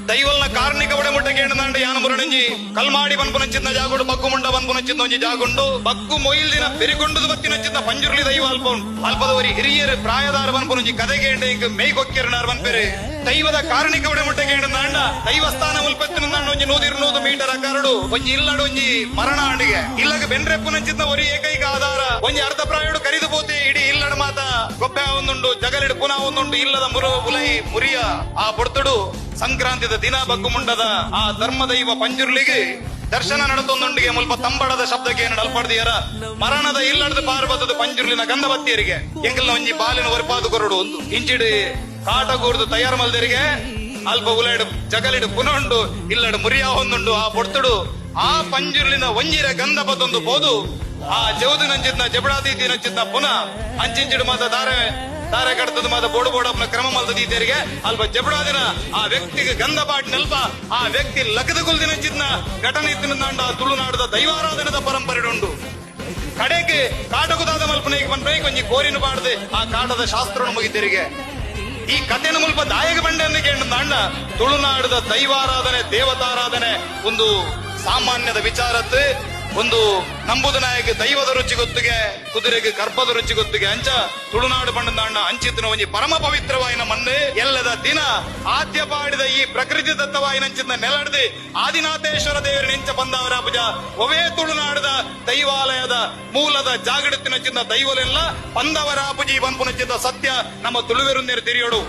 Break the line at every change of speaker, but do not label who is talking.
ದೈವಲ್ನ ಕಾರ್ಣಿಕ ಒಡೆ ಮುಟ್ಟ ಕೇಂದ್ರ ಯಾನ ಮುರಣಂಜಿ ಕಲ್ಮಾಡಿ ಬನ್ಪುನಂಚಿನ ಜಾಗುಡು ಬಗ್ಗು ಮುಂಡ ಬನ್ಪುನಂಚಿನ ಒಂಜಿ ಜಾಗುಂಡು ಬಗ್ಗು ಮೊಯಿಲ್ ದಿನ ಬೆರಿಗೊಂಡುದು ಬತ್ತಿನಂಚಿನ ಪಂಜುರ್ಲಿ ದೈವ ಅಲ್ಪ ಉಂಡು. ಅಲ್ಪದವರಿ ಹಿರಿಯರು ಪ್ರಾಯದಾರ ಬನ್ಪುನಂಜಿ ಕದೆಗೇಂಡ ಇಂಕ್ ಮೇಯ್ ಕೊಕ್ಕಿರನಾರ್ ಬನ್ಪೆರೆ. ದೈವದ ಕಾರ್ಣಿಕ ಒಡೆ ಮುಟ್ಟ ಕೇಂದ್ರ ದೈವಸ್ಥಾನ ಉಲ್ಪತ್ತಿನ ಒಂಜಿ 100-200 ಮೀಟರ್ ಅಕಾರಡು ಒಂಜಿ ಇಲ್ಲಡು ಒಂಜಿ ಮರಣ ಆಂಡಿಗೆ ಇಲ್ಲಗ ಬೆನ್ರೆಪ್ಪುನಂಚಿನ ಒರಿ ಏಕೈಕ ಆಧಾರ ಒಂಜಿ ಅರ್ಧ ಪ್ರಾಯಡು ಕರಿದು ಪೋತೆ ಇಡೀ ಇಲ್ಲಡ ಮಾತ ಗೊಬ್ಬೆ ಒಂದುಂಡು ಜಗಲಿಡು ಪುನಃ ಒಂದುಂಡು ಇಲ್ಲದ ಮುರು ಉಲೈ ಮುರಿಯ ಆ ಪೊರ್ತುಡು ಸಂಕ್ರಾಂತಿದ ದಿನ ಬಗ್ಗುಮುಂಡದ ಆ ಧರ್ಮದೈವ ಪಂಜುರ್ಲಿಗೆ ದರ್ಶನ ನಡೆತೊಂದುಂಡಿಗೆ ಮುಲ್ಪ ತಂಬಡದ ಶಬ್ದಕ್ಕೆ ಏನು ಅಲ್ಪಡ್ದಿಯರ ಮರಣದ ಇಲ್ಲಡದ ಪಾರ್ವತದ ಪಂಜುರ್ಲಿನ ಗಂಧಬತ್ತಿಯರಿಗೆ ಎಂಕಲ್ನ ಒಂಜಿ ಬಾಲಿನ ಒರ್ಪಾದು ಕೊರಡು ಒಂದು ಇಂಚಿಡು ಕಾಟಗೂರ್ದು ತಯಾರು ಮಲ್ದರಿಗೆ ಅಲ್ಪ ಉಲೈಡು ಜಗಲಿಡು ಪುನಃ ಉಂಡು ಇಲ್ಲಡು ಮುರಿಯ ಒಂದುಂಡು ಆ ಪೊರ್ತುಡು ಆ ಪಂಜುರ್ಲಿನ ಒಂಜಿರ ಗಂಧ ಬತ್ತೊಂದು ಪೋದು ಆ ಜೌದು ನಂಚಿದ್ನ ಜಬಡಾದೀತಿ ನಂಚಿದ್ನ ಪುನಃ ಅಂಚಿಂಚಿಡು ಮಾತ ದಾರೆ ದಾರೆ ಕಡ್ತದ ಮಾತ ಬೋಡು ಬೋಡಪ್ಪನ ಕ್ರಮ ಮಲ್ತದೀತರಿಗೆ ಅಲ್ಪ ಜಬಡಾದಿನ ಆ ವ್ಯಕ್ತಿಗೆ ಗಂಧ ಪಾಟ್ ನೆಲ್ಪ ಆ ವ್ಯಕ್ತಿ ಲಗದ ಕುಲ್ದಿನ ನಂಚಿದ್ನ ಘಟನೆ ಇತ್ತಿನ ತುಳುನಾಡದ ದೈವಾರಾಧನದ ಪರಂಪರೆ ಉಂಡು. ಕಡೆಗೆ ಕಾಟಕುದಾದ ಮಲ್ಪನೆಗೆ ಪನ್ಪೆ ಒಂಜಿ ಕೋರಿನ ಪಾಡ್ದು ಆ ಕಾಟದ ಶಾಸ್ತ್ರನು ಮುಗಿತೆರಿಗೆ ಈ ಕಥೆನ ಮುಲ್ಪ ದಾಯಕ ಬಂಡೆಯನ್ನು ಕೇಂದ್ರ ತುಳುನಾಡದ ದೈವಾರಾಧನೆ ದೇವತಾರಾಧನೆ ಒಂದು ಸಾಮಾನ್ಯದ ವಿಚಾರತ್ ಒಂದು ನಂಬುದ ನಾಯಕ ದೈವದ ರುಚಿ ಗೊತ್ತಿಗೆ ಕುದುರೆಗೆ ಕರ್ಪದ ರುಚಿ ಗೊತ್ತಿಗೆ ಅಂಚ ತುಳುನಾಡು ಬಂಡದಾಂಡ ಅಂಚಿತ್ತಿನ ಒಂಜಿ ಪರಮ ಪವಿತ್ರವಾಯಿನ ಮಣ್ಣು ಎಲ್ಲದ ದಿನ ಆದ್ಯ ಪಾಡಿದ ಈ ಪ್ರಕೃತಿ ದತ್ತವಾಯಿನ ಅಂಚಿನ ನೆಲಡ್ದು ಆದಿನಾಥೇಶ್ವರ ದೇವರ ನೆಂಚ ಬಂದವರ ಪೂಜ ಒವೇ ತುಳುನಾಡದ ದೈವಾಲಯದ ಮೂಲದ ಜಾಗೃತಿನ ಚಿನ್ನ ದೈವಲೆಲ್ಲ ಪಂದವರ ಪೂಜಿ ಪನ್ಪುನಂಚಿನ ಸತ್ಯ ನಮ್ಮ ತುಳುವೆರುಂದೇರು ತಿರಿಯೋಡು.